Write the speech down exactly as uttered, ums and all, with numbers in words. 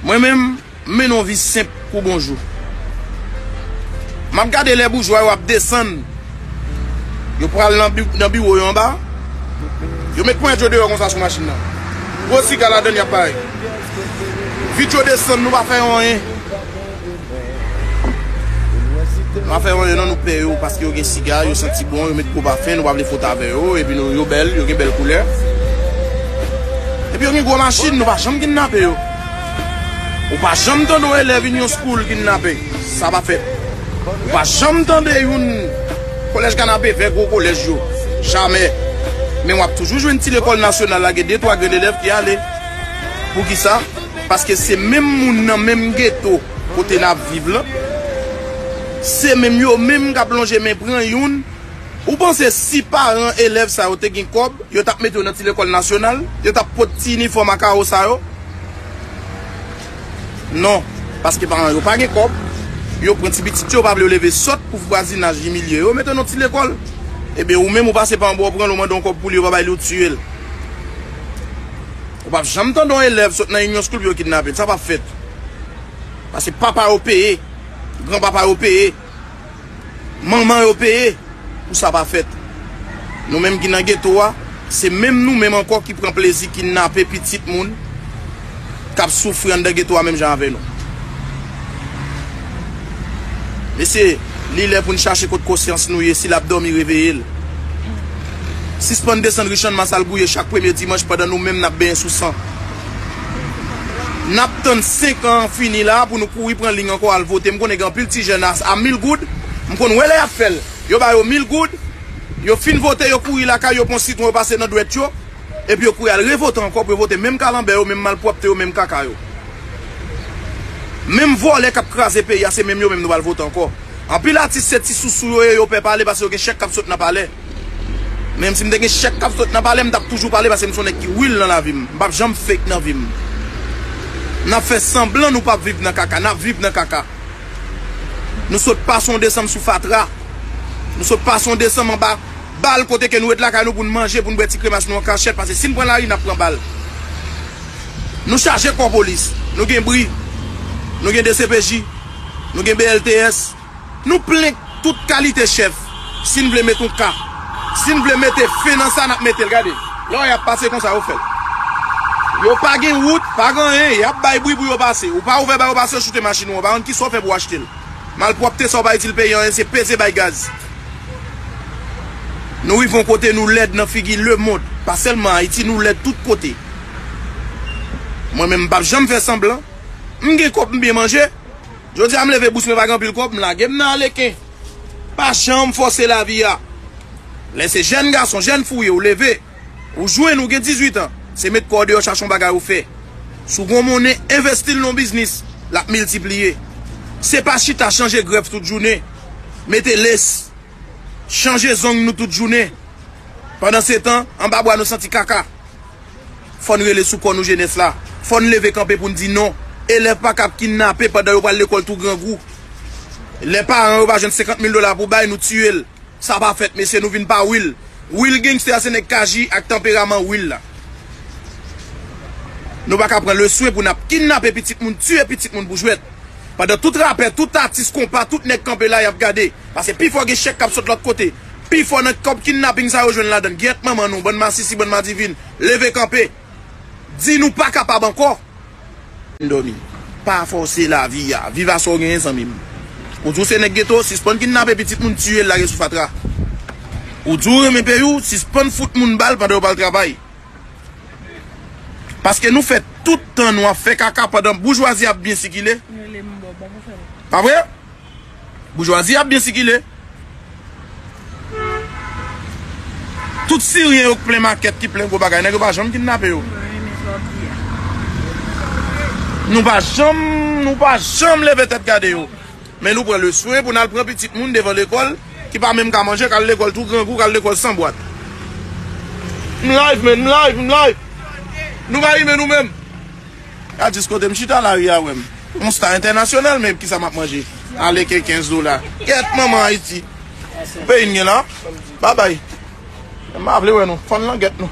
Mwen menm, m mennen yon vi senp kou bonjou. M ap gade lè boujwa yo ap desann. Yo pral nan bi-, nan biwo yo anba. Yo met ponyèt yo deyò konsa sou machin nan. Gwo siga ladann y ap bay. Vit yo desann, nou pa fè yo anyen. Nou pa fè yo anyen non, nou pè yo paske yo gen siga, yo santi bon, yo met gwo pafen, nou pa vle fwote avè yo, epi nou, yo bèl, yo gen bèl koulè. Epi yo gen gwo machin, nou pa janm kidnape yo. Ou pa janm tande yon elèv Union School kidnape. Sa pa fèt. Ou pa janm tande youn kolèj Kanapevè, gwo kolèj yo. Jamè. Men w ap toujou jwenn ti lekòl nasyonal la, gen de twa grenn elèv ki ale. Poukisa? Paske se menm moun nan menm geto kote n ap viv lan. Se menm yo menm k ap lonje men pran youn. Ou panse si paran elèv sa yo te gen kòb, yo t ap mete yo nan ti lekòl nasyonal, yo t ap pot ti inifòm a kawo sa yo? Non, paske paran yo pa gen kòb, yo pran ti pitit yo, pa vle yo leve sòt pou vwazinaj imilye yo, mete yo nan ti lekòl. Ebyen, ou menm ou pase pa anba, ou pran l, ou mande yon kòb pou li, yo pa bay li, ou tiye l. Ou p ap janm tande yon elèv sot nan Union School pou yo kidnape l, sa p ap fèt. Paske papa yo peye, granpapa yo peye. Manman yo peye pou sa pa fèt. Nou menm ki nan geto a, se menm nou menm ankò ki pran plezi kidnape pitit moun k ap soufri anndan geto a menm jan avè nou. Mesye, li lè pou n chache kot konsyans nou ye, si l ap dòmi, reveye l. Sispann desann ri Channmas al gouye chak premye dimanch pandan nou menm n ap benyen sou san. N ap tann senk an fini la pou nou kouri pran liy ankò al vote. M konnen gen anpil ti jèn a, a mil goud. M konn wè lè y ap fè l. Yo ba yo mil goud. Yo fin vote, yo kouri lakay yo, pran sitwon, yo pase nan dwèt yo. Epi yo kouri al revote ankò pou yo vote menm kalanbè yo, menm malpwòpte yo, menm kaka yo. Menm vòlè k ap kraze peyi a, se menm yo menm nou pral vote ankò. Anpil atis se ti sousou yo ye, yo pè pale paske yo gen chèk k ap sot nan palè. Menm si m te gen chèk k ap sot nan palè, m t ap toujou pale paske m se yon nèg ki real nan lavi m. M p ap janm fake nan vi m. N ap fè sanblan nou p ap viv nan kaka, n ap viv nan kaka. Nou sot pase yon desanm sou fatra. Nou sot pase yon desanm anba bal kote ke nou ret lakay nou pou n manje, pou n bwè ti kremas nou an kachèt, paske si n pran lari, n ap pran bal. Nou chaje kò polis. Nou gen bri. Nou gen D C P J. Nou gen B L T S. Nou plen tout kalite chèf. Si n vle met yon ka, si n vle mete fen nan sa, n ap mete l. Gade, lè w wè y ap pase konsa, yo fè l. Yo pa gen wout, pa gen anyen, y ap bay bri pou yo pase. Ou pa ouvè ba yo pase, yo choute machin ou an. Pa konn kisa w fè pou w achte l. Malpwòpte sa w pa itil peyi an, se peze bay gaz. Nou rive yon kote, nou lèd nan figi lemonn. Pa sèlman Ayiti, nou lèd tout kote. Mwen menm, m p ap janm fè sanblan. M gen kòb, m byen manje. Jodi a m leve bous mwen pa gen anpil kòb, m lage m nan aleken. Pa janm fòse lavi a. Lè se jèn gason, jèn fi w ye, ou leve. Ou jwenn, ou gen dizuit an. Se met kò w deyò chache yon bagay ou fè. Si w gen yon monnen, envesti l nan yon biznis, l ap miltipliye. Se pa chita chanje grèf tout jounen. Mete lès. Chanje zong nou tout jounen. Pandansetan, anba bwa nou santi kaka. Fò n rele sou kò nou jenès la. Fò n leve kanpe pou n di non. Elèv pa ka ap kidnape pandan yo pral lekòl tou grangou. Lè paran yo pa jwenn senkant mil dola pou bay, nou tiye l. Sa pa fèt, mesye, nou vin pa real. Real gangster se nèg k aji ak tanperaman real la. Nou pa ka pran leswen pou n ap kidnape pitit moun, tiye pitit moun pou jwèt. Pandan tout rapè, tout atis konpa, tout nèg kanpe la, y ap gade. Paske pifò gen chèk k ap sot lòt kote. Pifò nan kòb kidnaping sa yo jwenn ladan l. Gyèt manman nou, bann masisi, bann madivin. Leve kanpe. Di nou pa kapab ankò. N dòmi. Pa fòse lavi a. Viv a sa w genyen, zanmi m. Ou di w se nèg geto, sispann kidnape pitit moun, tiye l, lage sou fatra. Ou di w renmen peyi w, sispann fout moun bal pandan yo pral travay. Paske nou fè tout tan nou ap fè kaka pandan boujwazi ap byen sikile. Pa vre? Boujwazi ap byen sikile. Tout siryen yo k plen makèt, ki plen gwo bagay, nèg yo pa janm kidnape yo. Nou pa janm, nou pa janm leve tèt gade yo. Men nou pran leswen pou n al pran pitit moun devan lekòl ki pa menm ka manje, k al lekòl tou grangou, k al lekòl san bwat. M live, men, m live, m live. Nou pa renmen nou menm. Gad jis kote m chita, lari a wè m. Yon sta entènasyonal, men kisa m ap manje? Aleken kenz dola. Gyèt manman Ayiti. Peyi n gen la. Babay. M pa vle wè nou. Fò n langèt nou.